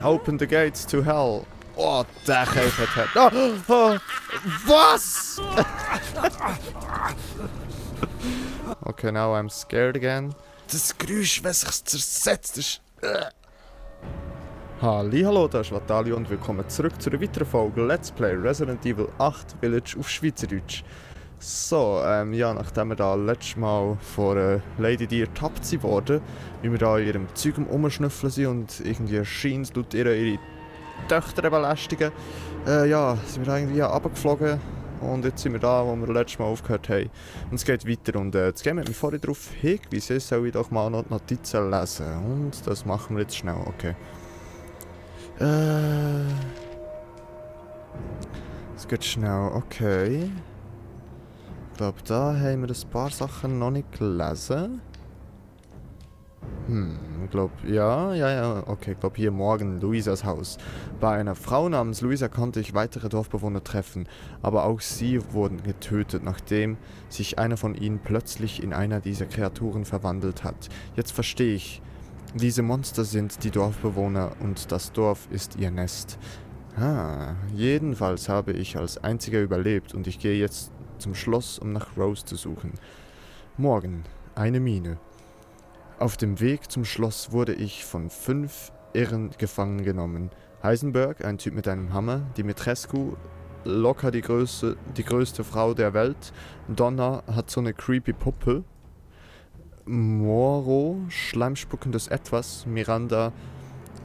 Open the gates to hell. Oh, der Käfer hat... Oh, was? Okay, now I'm scared again. Das Geräusch, wenn sich's zersetzt ist... Hallo, das ist Vatalio und willkommen zurück zu einer weiteren Folge Let's Play Resident Evil 8 Village auf Schweizerdeutsch. So, ja, nachdem wir da letztes Mal von Lady D ertappt wurden, wie wir da in ihrem Zeug umschnüffeln sind und irgendwie scheint laut ihre Töchter belästigen, ja, sind wir irgendwie runtergeflogen und jetzt sind wir da, wo wir letztes Mal aufgehört haben. Und es geht weiter und das Game hat mich vorhin darauf hingewiesen, soll ich doch mal noch die Notizen lesen und das machen wir jetzt schnell, okay. Es geht schnell, okay. Ich glaube, da haben wir ein paar Sachen noch nicht gelesen. Ich glaube, ja, okay, ich glaube hier morgen Luisas Haus. Bei einer Frau namens Luisa konnte ich weitere Dorfbewohner treffen, aber auch sie wurden getötet, nachdem sich einer von ihnen plötzlich in einer dieser Kreaturen verwandelt hat. Jetzt verstehe ich. Diese Monster sind die Dorfbewohner und das Dorf ist ihr Nest. Jedenfalls habe ich als einziger überlebt und ich gehe jetzt zum Schloss, um nach Rose zu suchen. Morgen, eine Mine. Auf dem Weg zum Schloss wurde ich von 5 Irren gefangen genommen. Heisenberg, ein Typ mit einem Hammer, Dimitrescu, locker die größte Frau der Welt, Donna hat so eine creepy Puppe, Moro, schleimspuckendes Etwas, Miranda,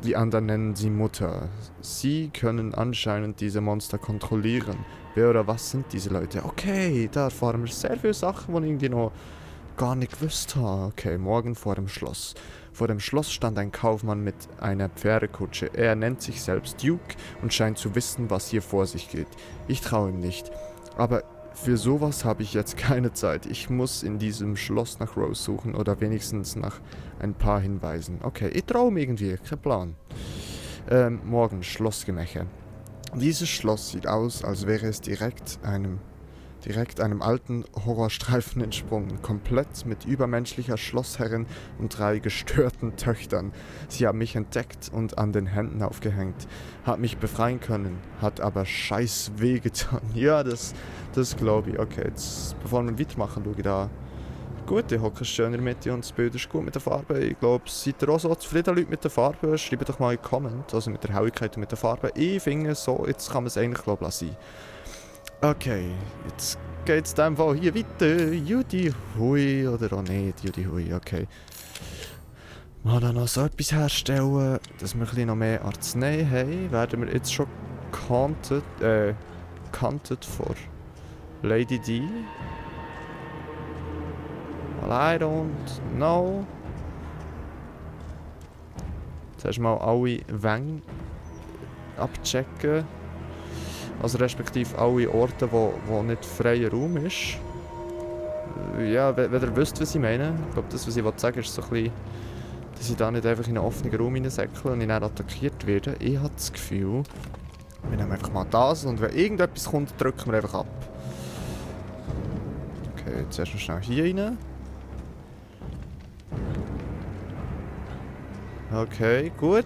die anderen nennen sie Mutter. Sie können anscheinend diese Monster kontrollieren. Wer oder was sind diese Leute? Okay, da erfahren wir sehr viele Sachen, die ich irgendwie noch gar nicht gewusst habe. Okay, morgen vor dem Schloss. Vor dem Schloss stand ein Kaufmann mit einer Pferdekutsche. Er nennt sich selbst Duke und scheint zu wissen, was hier vor sich geht. Ich traue ihm nicht. Aber für sowas habe ich jetzt keine Zeit. Ich muss in diesem Schloss nach Rose suchen oder wenigstens nach ein paar Hinweisen. Okay, ich traue mir irgendwie, kein Plan. Morgen, Schlossgemächer. Dieses Schloss sieht aus, als wäre es direkt einem alten Horrorstreifen entsprungen, komplett mit übermenschlicher Schlossherrin und 3 gestörten Töchtern. Sie haben mich entdeckt und an den Händen aufgehängt, hat mich befreien können, hat aber scheiß weh getan. Ja, das glaube ich. Okay, jetzt, bevor wir weitermachen, schaue ich da. Gut, die Hocke ist schön in der Mitte und das Bild ist gut mit der Farbe. Ich glaube, seid ihr auch so zufrieden, Leute, mit der Farbe? Schreibt doch mal in die Kommentare, also mit der Helligkeit und mit der Farbe. Ich finde so, jetzt kann man es eigentlich, glaube ich, lassen. Okay, jetzt geht's in dem Fall hier weiter. Judy Hui oder auch nicht, Judy Hui, okay. Mal dann noch so etwas herstellen, dass wir ein bisschen noch mehr Arznei haben. Werden wir jetzt schon canted vor Lady D? Well, I don't know. Zuerst mal alle Wänge abchecken. Also respektive alle Orte, wo nicht freier Raum ist. Ja, wenn ihr wisst, was ich meine. Ich glaube, das, was ich sagen will, ist so ein bisschen, dass ich da nicht einfach in einen offenen Raum hineinsäckle und ich dann attackiert werde. Ich habe das Gefühl, wir nehmen einfach mal das und wenn irgendetwas kommt, drücken wir einfach ab. Okay, jetzt erst mal schnell hier rein. Okay, gut.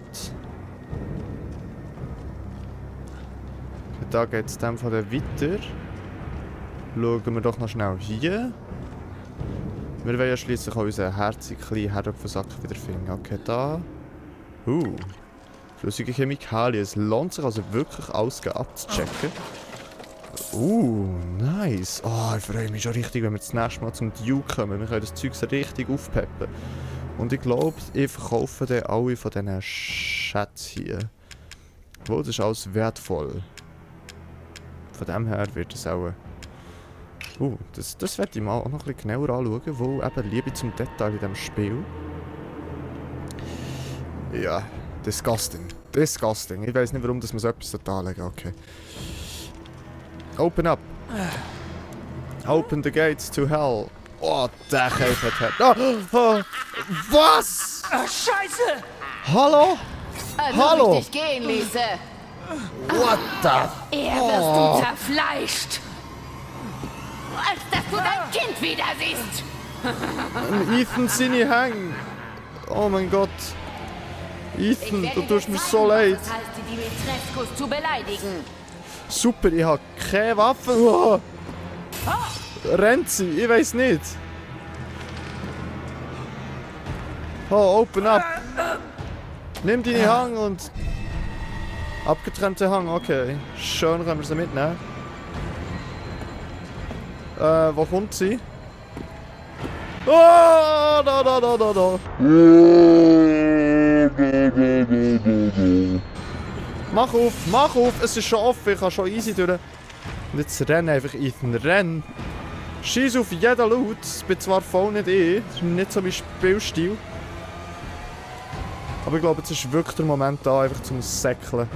Da geht es dann von der weiter. Schauen wir doch noch schnell hier. Wir wollen ja schliesslich auch unseren herzigen kleinen Herdöpfelsack wiederfinden. Okay, da. Flüssige Chemikalien. Es lohnt sich also wirklich alles abzuchecken. Nice. Oh, ich freue mich schon richtig, wenn wir das nächste Mal zum Duke kommen. Wir können das Zeug so richtig aufpeppen. Und ich glaube, ich verkaufe dann alle von diesen Schätzen hier. Wow, das ist alles wertvoll. Von dem her wird es auch... das werde ich mal auch noch ein bisschen genauer anschauen, wo eben Liebe zum Detail in diesem Spiel. Ja, disgusting. Disgusting. Ich weiß nicht, warum dass wir so etwas anlegen. Okay. Open up. Open the gates to hell. Oh, der Käfer hat... Oh, was? Scheiße! Hallo? Hallo? Dich gehen ließe. What the... Wirst du zerfleischt. Als dass du dein Kind wieder siehst. Ethan seine Hänge. Oh mein Gott. Ethan, Ich du werde tust dir mir zeigen, so leid. was es heißt, die Dimitrescus zu beleidigen. Super, ich habe keine Waffe. Oh. Rennt sie? Ich weiß nicht. Oh, open up. Nimm deine Hang und... Abgetrennte Hang, okay. Schön, können wir sie mitnehmen. Wo kommt sie? Oh, da. Mach auf, es ist schon offen, ich kann schon easy durch. Und jetzt renn einfach, Ethan, renn. Schieß auf jeden Loot, ich bin zwar voll nicht das ist nicht so mein Spielstil. Aber ich glaube, jetzt ist wirklich der Moment da, einfach zum Säckeln.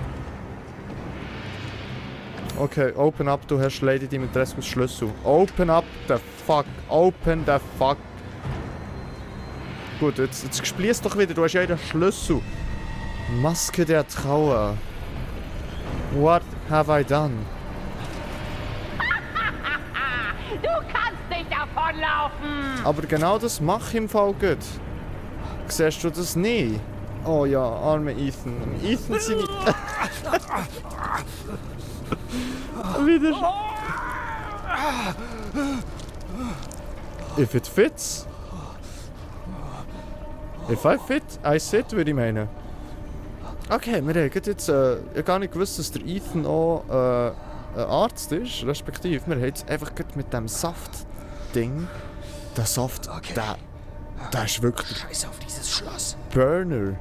Okay, open up, du hast Lady Dimitrescus Schlüssel. Open up the fuck, open the fuck. Gut, jetzt spielst doch wieder, du hast ja den Schlüssel. Maske der Trauer. What have I done? Du kannst nicht davonlaufen! Aber genau das mache ich im Fall gut. Siehst du das nie? Oh ja, arme Ethan. Ethan seine... Wieder... If it fits. If I fit, I sit, würde ich meinen. Okay, wir haben jetzt gar nicht gewusst, dass der Ethan auch ein Arzt ist, respektive wir haben jetzt einfach mit dem Saft-Ding... Der Saft, Okay. der ist wirklich Scheiß auf dieses Schloss. Burner.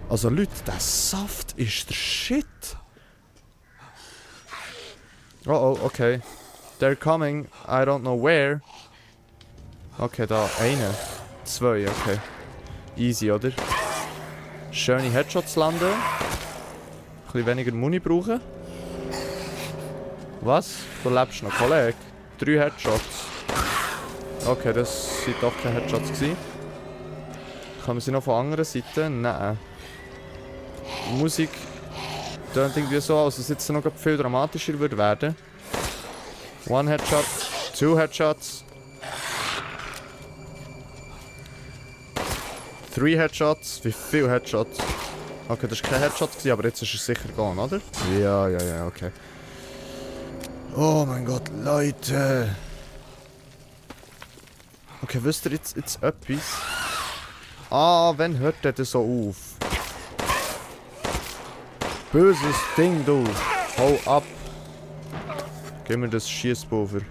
Also Leute, der Saft ist der Shit. Oh, okay. They're coming, I don't know where. Okay, da, eine. 2, okay. Easy, oder? Schöne Headshots landen. Ein bisschen weniger Muni brauchen. Was? Du lebst noch, Kollege. 3 Headshots. Okay, das sind doch keine Headshots gewesen. Kommen sie noch von anderer Seite? Nein. Die Musik tönt irgendwie so, als es jetzt noch viel dramatischer würde werden. 1 Headshot, 2 Headshots. 3 Headshots. Wie viele Headshots? Okay, das war kein Headshot, aber jetzt ist es sicher gegangen, oder? Ja, okay. Oh mein Gott, Leute! Okay, wisst ihr jetzt etwas? Ah, wann hört der denn so auf? Böses Ding, du! Hau ab! Gib mir das Schießpulver.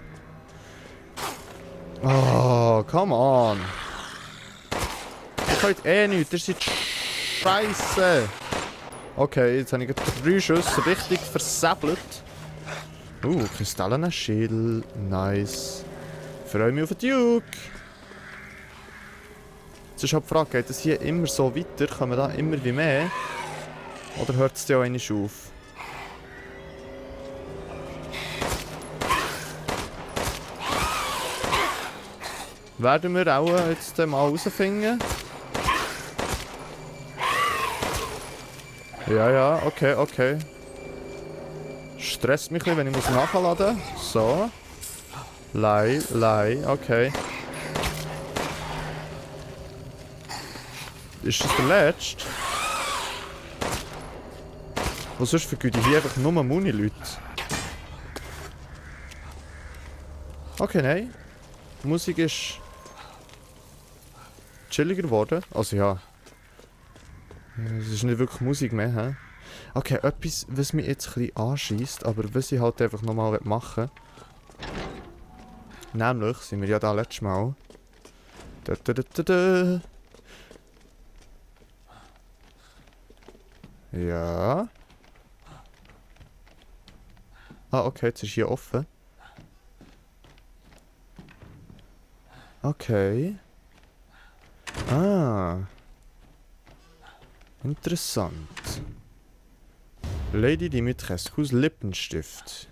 Oh, come on! Ihr könnt eh nichts, ihr seid scheisse! Okay, jetzt habe ich 3 Schüsse richtig versäbelt. Kristallenen-Schädel. Nice. Freue mich auf den Duke! Jetzt ist halt die Frage, geht es hier immer so weiter? Kommen da immer wie mehr? Oder hört es dir auch einmal auf? Werden wir auch jetzt mal herausfinden? Ja, okay. Stresst mich ein bisschen, wenn ich nachladen muss. So. Lei, okay. Ist das der letzte? Was sonst vergüte ich hier einfach nur Muni, Leute? Okay, nein. Die Musik ist chilliger geworden. Also ja. Es ist nicht wirklich Musik mehr, hä? Okay, etwas, was mich jetzt ein bisschen anscheisst, aber was ich halt einfach nochmal machen will. Nämlich sind wir ja da letztes Mal. Ja. Ah, okay, jetzt ist hier offen. Okay. Ah. Interessant. Lady Dimitrescus Lippenstift.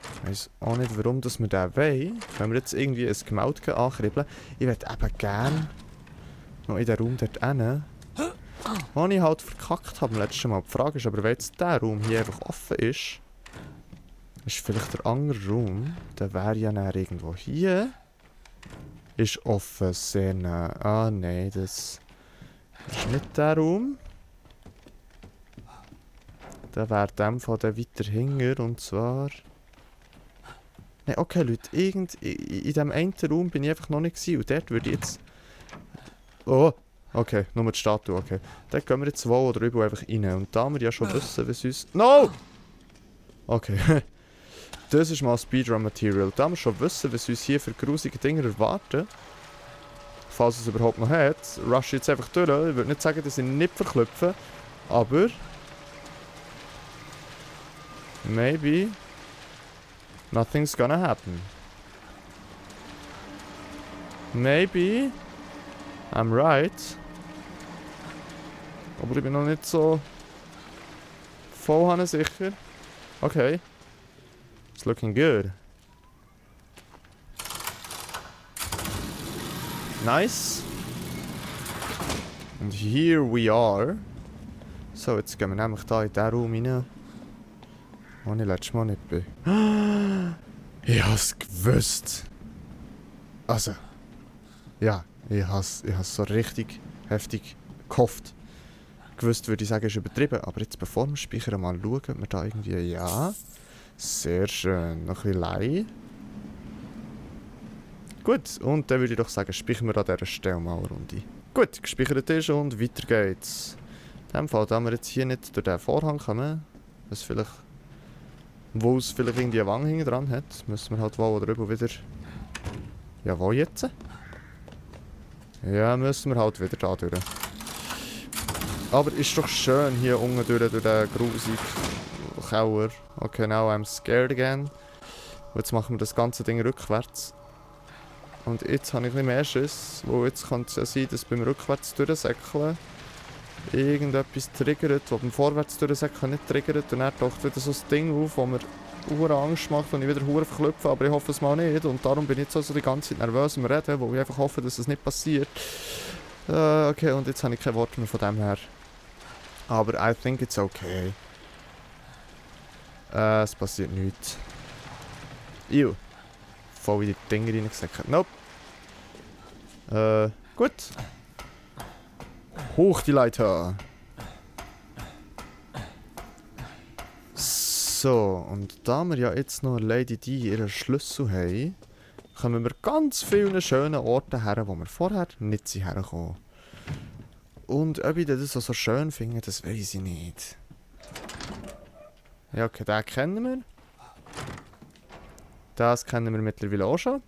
Ich weiss auch nicht, warum dass wir den wollen. Können wir jetzt irgendwie ein Gemälde ankribbeln? Ich würde eben gerne noch in den Raum dort hin. Wo ich halt verkackt habe letztes Mal. Die Frage ist aber, wenn jetzt der Raum hier einfach offen ist vielleicht der andere Raum. Der wäre ja dann irgendwo hier. Ist offen, sehr nah. Ah nein, das ist nicht der Raum. Der wäre dem von der weiter hinger und zwar... Ne, okay Leute, in diesem einen Raum bin ich einfach noch nicht gewesen und dort würde ich jetzt... Oh, okay, nur die Statue, okay. Dort gehen wir jetzt zwei oder über einfach rein und da wir ja schon wissen, was uns... No! Okay, das ist mal Speedrun-Material. Da wir schon wissen, was uns hier für grusige Dinge erwarten, falls es überhaupt noch hat, rush ich jetzt einfach durch. Ich würde nicht sagen, dass ich nicht verklüpfe, aber... Maybe... Nothing's gonna happen. Maybe... I'm right. Aber ich bin noch nicht so... voll sicher. Okay. It's looking good. Nice. Und here we are. So, jetzt gehen wir nämlich da in diesen Raum rein, wo ich letztes Mal nicht bin. Ich hab's gewusst. Also. Ja, ich hab's so richtig heftig gehofft. Gewusst würde ich sagen, ist übertrieben. Aber jetzt bevor wir speichern, mal schauen, ob wir da irgendwie... Ja. Sehr schön. Noch ein bisschen Lei. Gut, und dann würde ich doch sagen, speichern wir an dieser Stelle mal eine Runde. Gut, gespeichert ist und weiter geht's. In dem Fall, da wir jetzt hier nicht durch den Vorhang kommen, wo es vielleicht irgendwie eine Wange hinten dran hat, müssen wir halt wo oder über wieder... Ja, wo jetzt? Ja, müssen wir halt wieder da durch. Aber ist doch schön hier unten durch den grusigen Keller. Okay, now I'm scared again. Und jetzt machen wir das ganze Ding rückwärts. Und jetzt habe ich ein bisschen mehr Schiss, wo jetzt kann es ja sein, dass beim rückwärts durchsäckeln irgendetwas triggert, was beim vorwärts durchsäckeln nicht triggert. Und dann taucht wieder so ein Ding auf, das mir hure Angst macht und ich wieder hure verklüpfe, aber ich hoffe es mal nicht. Und darum bin ich jetzt also die ganze Zeit nervös am Reden, wo ich einfach hoffe, dass es nicht passiert. Okay, und jetzt habe ich kein Wort mehr von dem her. Aber I think it's okay. Es passiert nichts. Ew. Voll in die Dinger reingesackt. Nope. Gut. Hoch die Leiter. So, und da wir ja jetzt noch eine Lady die ihren Schlüssel haben, kommen wir ganz vielen schönen Orten her, wo wir vorher nicht sind hergekommen. Und ob ich das so schön finde, das weiß ich nicht. Ja, okay, den kennen wir. Das kennen wir mittlerweile auch schon.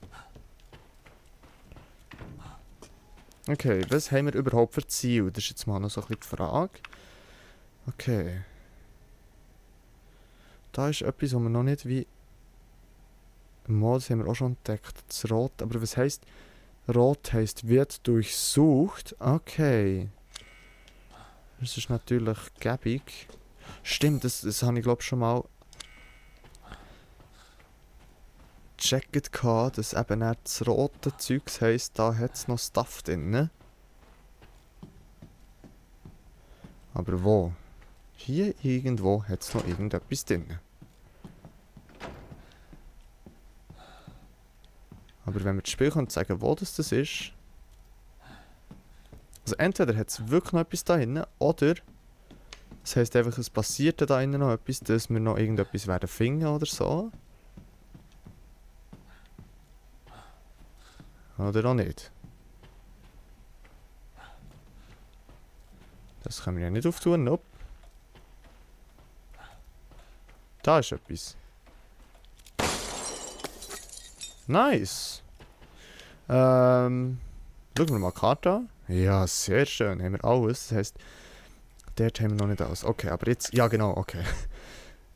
Okay, was haben wir überhaupt für Ziel? Das ist jetzt mal noch so ein bisschen die Frage. Okay. Da ist etwas, was wir noch nicht wie... Das haben wir auch schon entdeckt. Das Rot. Aber was heisst... Rot heisst, wird durchsucht. Okay. Das ist natürlich gäbig. Stimmt, das habe ich glaube schon mal... gecheckt, dass eben auch das rote Zeugs heisst, da hat es noch Stuff drin. Ne? Aber wo? Hier irgendwo hat es noch irgendetwas drin. Aber wenn wir das Spiel können sagen, wo das ist... Also entweder hat es wirklich noch etwas da drin, oder... Das heisst einfach, es passiert da innen noch etwas, dass wir noch irgendetwas werden finden oder so. Oder auch nicht. Das können wir ja nicht auftun, nope. Da ist etwas. Nice. Schauen wir mal die Karte an. Ja, sehr schön. Haben wir alles. Das heisst, dort haben wir noch nicht alles. Okay, aber jetzt... Ja, genau, okay.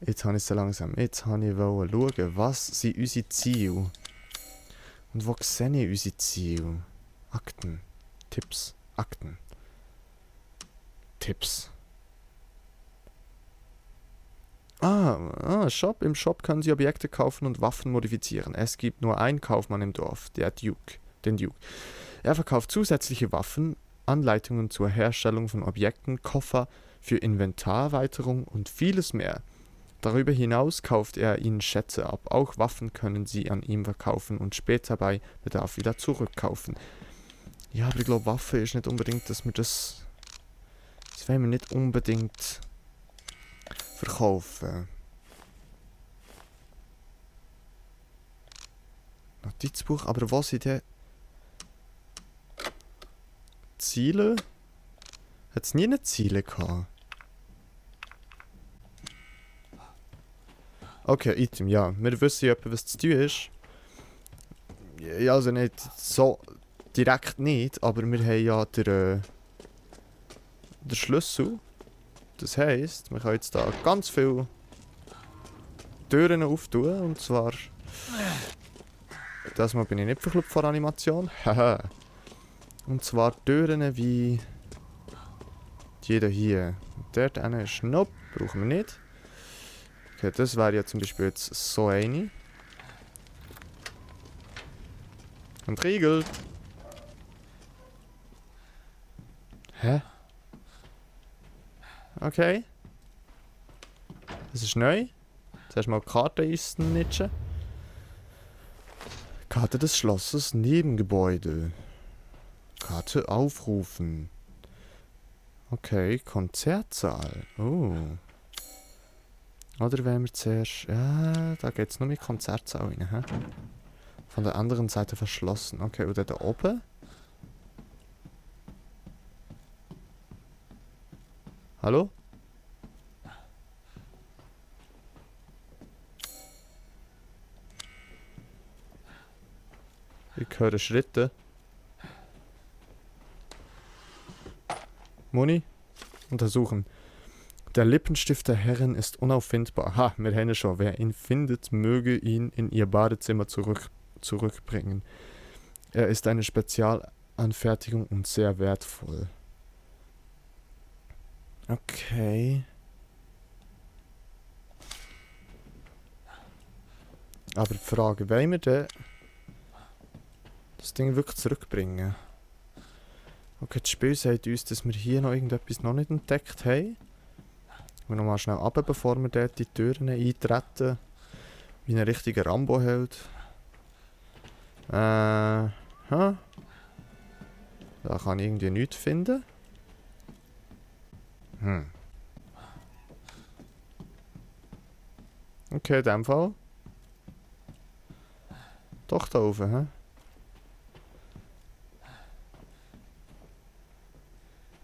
Jetzt habe ich es so langsam. Jetzt habe ich schauen, was sind unsere Ziele. Und wo sehe ich unsere Ziele? Akten. Tipps. Akten. Tipps. Shop. Im Shop können Sie Objekte kaufen und Waffen modifizieren. Es gibt nur einen Kaufmann im Dorf, den Duke. Er verkauft zusätzliche Waffen, Anleitungen zur Herstellung von Objekten, Koffer für Inventarerweiterung und vieles mehr. Darüber hinaus kauft er ihnen Schätze ab. Auch Waffen können sie an ihm verkaufen und später bei Bedarf wieder zurückkaufen. Ja, aber ich glaube, Waffe ist nicht unbedingt, dass wir das... Das wollen wir nicht unbedingt verkaufen. Notizbuch, aber was sind denn Ziele? Hat es nie eine Ziele gehabt? Okay, Item, ja. Wir wissen ja etwa, was zu tun ist. Ja, also nicht so direkt nicht, aber wir haben ja den Schlüssel. Das heisst, wir können jetzt da ganz viele Türen auftun. Und zwar... Das Mal bin ich nicht verklopft vor Animation. Haha. Und zwar Türen wie... Die hier. Und dort ist Nope, brauchen wir nicht. Okay, das wäre ja zum Beispiel jetzt so eine. Und Riegel. Hä? Okay. Das ist neu. Zuerst mal die Karte einsnitchen. Karte des Schlosses Nebengebäude. Karte aufrufen. Okay, Konzertsaal. Oh. Oder wenn wir zuerst... Ja, da geht es nur mit Konzertsaal rein. He? Von der anderen Seite verschlossen. Okay, oder da oben? Hallo? Ich höre Schritte. Moni? Untersuchen. Der Lippenstift der Herrin ist unauffindbar. Ha, wir haben ihn schon. Wer ihn findet, möge ihn in ihr Badezimmer zurückbringen. Er ist eine Spezialanfertigung und sehr wertvoll. Okay. Aber die Frage, wollen wir denn das Ding wirklich zurückbringen? Okay, das Spiel sagt uns, dass wir hier noch irgendetwas noch nicht entdeckt haben. Wir nochmal schnell runter, bevor wir dort die Türen eintreten. Wie ein richtiger Rambo-Held. Da kann ich irgendwie nichts finden. Okay, in dem Fall. Doch da oben,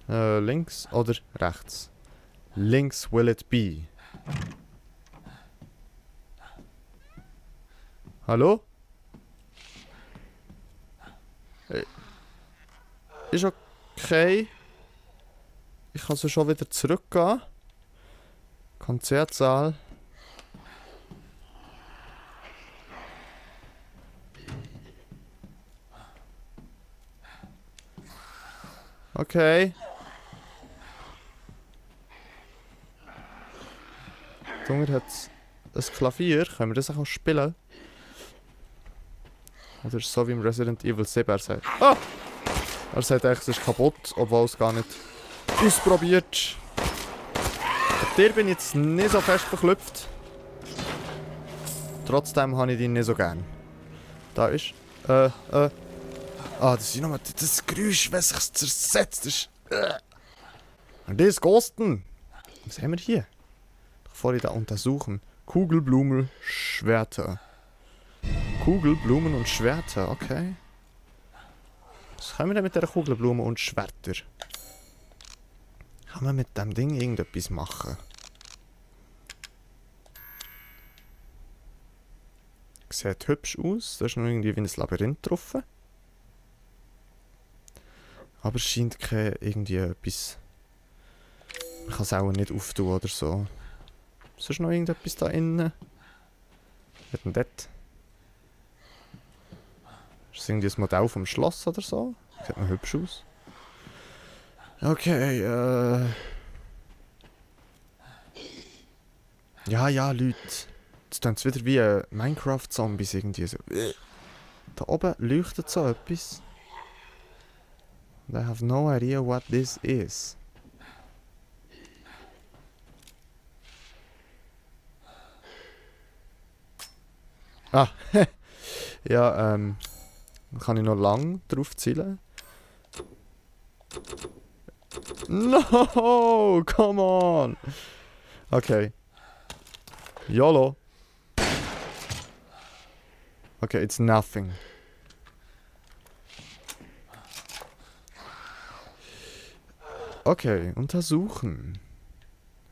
hä? Links oder rechts? Links will it be. Hallo? Ist okay. Ich kann so schon wieder zurückgehen. Konzertsaal. Okay. Hunger hat ein Klavier. Können wir das auch spielen? Oder so wie im Resident Evil 7 er sagt. Ah! Er sagt eigentlich, es ist kaputt, obwohl es gar nicht ausprobiert. Bei dir bin ich jetzt nicht so fest verklüpft. Trotzdem habe ich ihn nicht so gern. Da ist. Ah, das ist nochmal das Geräusch, wenn es sich zersetzt. Das ist. Und das ist Ghosten. Was haben wir hier? Bevor ich da untersuchen. Kugelblumen, Schwerter. Kugelblumen und Schwerter, okay. Was können wir denn mit der Kugelblume und Schwerter? Kann man mit dem Ding irgendetwas machen? Sieht hübsch aus. Da ist noch irgendwie wie ein Labyrinth drauf. Aber es scheint kein irgendwie etwas. Man kann es auch nicht auftun oder so. Ist noch irgendetwas da innen? Was hat denn dort? Ist das irgendwie ein Modell vom Schloss oder so? Sieht noch hübsch aus. Okay, Ja, Leute. Jetzt tun es wieder wie Minecraft-Zombies irgendwie so. Da oben leuchtet so etwas. And I have no idea what this is. Ah, ja, kann ich noch lang drauf zielen? No, come on! Okay, YOLO. Okay, it's nothing. Okay, untersuchen.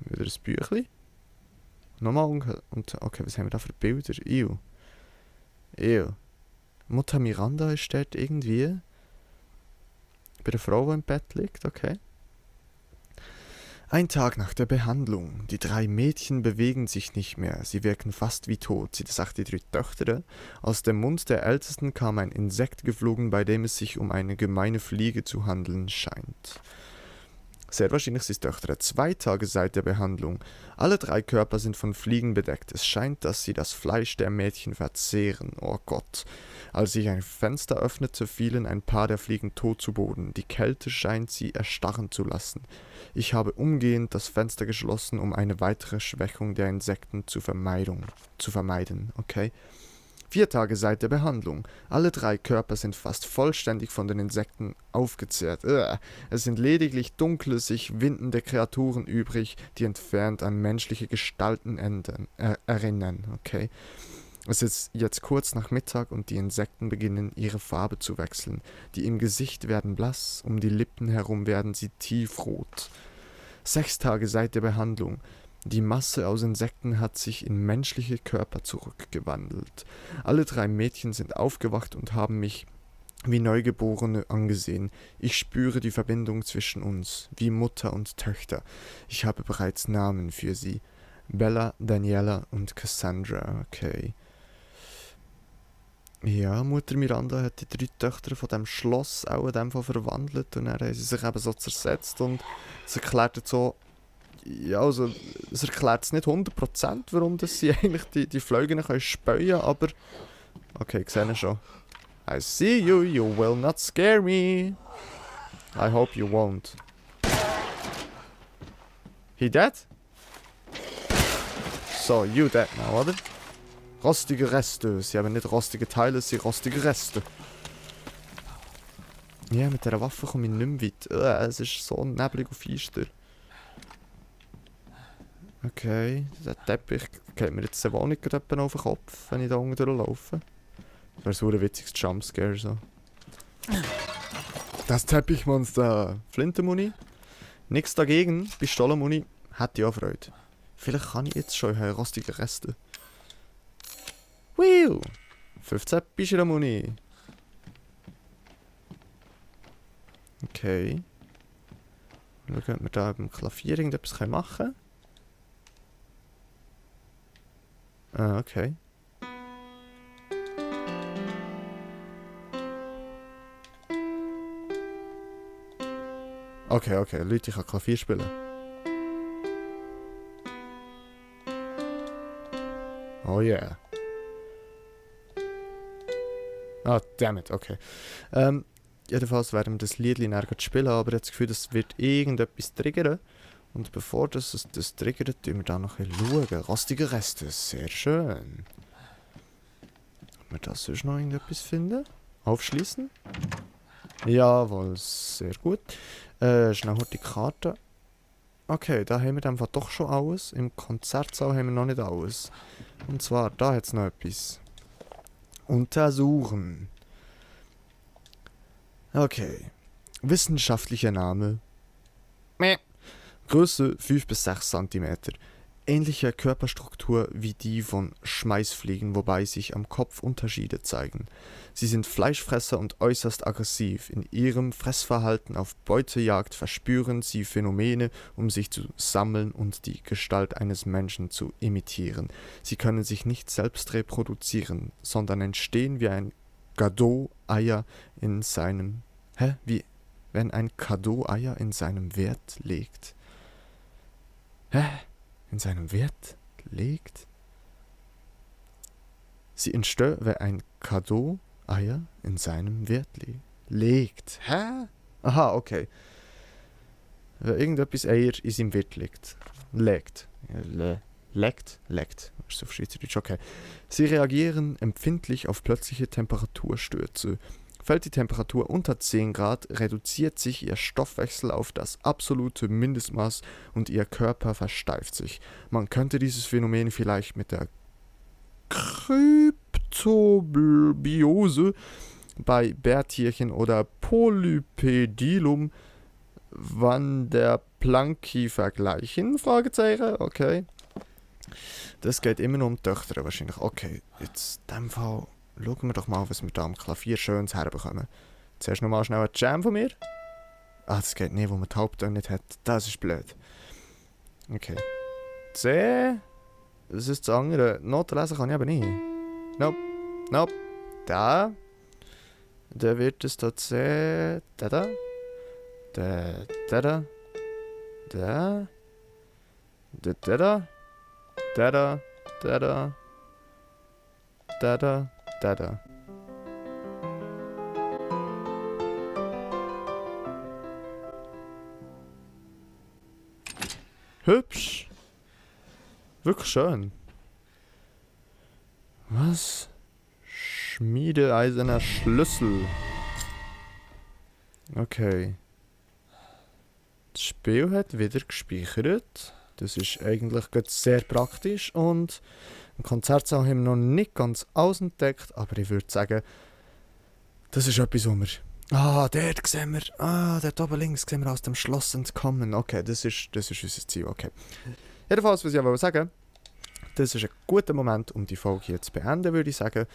Wieder ein Büchlein. Nochmal okay, was haben wir da für Bilder? Ew. Mutter Miranda ist dort irgendwie. Bei der Frau, die im Bett liegt, okay. Ein Tag nach der Behandlung. Die 3 Mädchen bewegen sich nicht mehr. Sie wirken fast wie tot. Sie sagt die 3 Töchter. Aus dem Mund der Ältesten kam ein Insekt geflogen, bei dem es sich um eine gemeine Fliege zu handeln scheint. Sehr wahrscheinlich sind Töchter 2 Tage seit der Behandlung. Alle 3 Körper sind von Fliegen bedeckt. Es scheint, dass sie das Fleisch der Mädchen verzehren. Oh Gott. Als ich ein Fenster öffnete, fielen ein paar der Fliegen tot zu Boden. Die Kälte scheint sie erstarren zu lassen. Ich habe umgehend das Fenster geschlossen, um eine weitere Schwächung der Insekten zu vermeiden. Okay? 4 Tage seit der Behandlung. Alle 3 Körper sind fast vollständig von den Insekten aufgezehrt. Es sind lediglich dunkle, sich windende Kreaturen übrig, die entfernt an menschliche Gestalten erinnern. Okay? Es ist jetzt kurz nach Mittag und die Insekten beginnen ihre Farbe zu wechseln. Die im Gesicht werden blass, um die Lippen herum werden sie tiefrot. 6 Tage seit der Behandlung. Die Masse aus Insekten hat sich in menschliche Körper zurückgewandelt. Alle 3 Mädchen sind aufgewacht und haben mich wie Neugeborene angesehen. Ich spüre die Verbindung zwischen uns, wie Mutter und Töchter. Ich habe bereits Namen für sie. Bella, Daniela und Cassandra, okay. Ja, Mutter Miranda hat die 3 Töchter von dem Schloss auch in dem Fall verwandelt und dann haben sie sich eben so zersetzt und es erklärt jetzt so, ja, also es erklärt es nicht 100%, warum dass sie eigentlich die Flügel können speuen, aber okay, ich sehe schon. I see you, you will not scare me. I hope you won't. He dead? So, you dead now, oder? Rostige Reste. Sie haben nicht rostige Teile, sie rostige Reste. Ja, mit dieser Waffe komme ich nicht mehr weit. Es ist so neblig und feister. Okay, der Teppich geht mir jetzt wohl nicht gerade auf den Kopf, wenn ich da unten durchlaufe. Das wäre so ein witziges Jumpscare so. Das Teppichmonster. Flintenmuni. Nichts dagegen. Pistolenmuni. Hätte ich auch Freude. Vielleicht kann ich jetzt schon rostige Reste. Wiu! 15 Pistolenmuni. Okay. Schauen, ob wir da beim Klavier irgendetwas machen können. Ah, okay. Okay, Leute, ich kann Klavier spielen. Oh yeah. Ah, dammit, okay. Jedenfalls werden wir das Lied nachher spielen, aber ich habe das Gefühl, das wird irgendetwas triggern. Und bevor das triggert, tun wir da noch ein bisschen schauen. Rostige Reste, sehr schön. Ob wir das sonst noch irgendetwas finden? Aufschließen? Jawohl, sehr gut. Schnell die Karte. Okay, da haben wir einfach doch schon alles. Im Konzertsaal haben wir noch nicht alles. Und zwar, da hat es noch etwas. Untersuchen. Okay. Wissenschaftlicher Name. Größe 5 bis 6 cm. Ähnliche Körperstruktur wie die von Schmeißfliegen, wobei sich am Kopf Unterschiede zeigen. Sie sind Fleischfresser und äußerst aggressiv. In ihrem Fressverhalten auf Beutejagd verspüren sie Phänomene, um sich zu sammeln und die Gestalt eines Menschen zu imitieren. Sie können sich nicht selbst reproduzieren, sondern entstehen wie ein Godot-Eier in seinem... Wie? Wenn ein Godot-Eier in seinem Wert legt. In seinem Wert legt? Sie entstehen, wenn ein Godot-Eier in seinem Wert legt. Aha, okay. Wenn irgendetwas Eier in seinem Wert liegt. Legt. Legt. Das ist auf Schweizerdeutsch, okay. Sie reagieren empfindlich auf plötzliche Temperaturstürze. Fällt die Temperatur unter 10 Grad, reduziert sich ihr Stoffwechsel auf das absolute Mindestmaß und ihr Körper versteift sich. Man könnte dieses Phänomen vielleicht mit der Kryptobiose bei Bärtierchen oder Polypedilum Vanderplanki vergleichen? Fragezeichen, okay. Das geht immer nur um Töchter wahrscheinlich. Okay, jetzt in dem Fall schauen wir doch mal, was wir da am Klavier Schönes herbekommen. Zuerst nochmal schnell ein Jam von mir. Ah, das geht nicht, wo man die Haupttöne nicht hat. Das ist blöd. Okay. C. Das ist das andere. Noten lesen kann ich aber nicht. Nope. Nope. Da. Dann wird es da C. Da. Da. Da. Da. Da. Da. Da. Da. Da. Da. Da. Da. Da. Da. Da. Hübsch. Wirklich schön. Was? Schmiedeeiserner Schlüssel. Okay. Das Spiel hat wieder gespeichert. Das ist eigentlich gerade sehr praktisch und im Konzertsaal haben wir noch nicht ganz alles entdeckt, aber ich würde sagen, das ist etwas, wo wir... Ah, dort sehen wir... Ah, dort oben links sehen wir aus dem Schloss entkommen. Okay, das ist unser Ziel, okay. Jedenfalls, was ich aber sagen, das ist ein guter Moment, um die Folge hier zu beenden, würde ich sagen.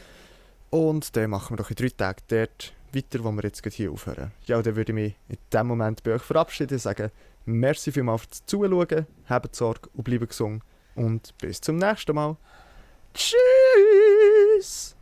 Und dann machen wir doch in 3 Tagen dort weiter, wo wir jetzt hier aufhören. Ja, dann würde ich mich in diesem Moment bei euch verabschieden und sagen, merci vielmals fürs Zuschauen, habt Sorge und bleibt gesund. Und bis zum nächsten Mal. Tschüss!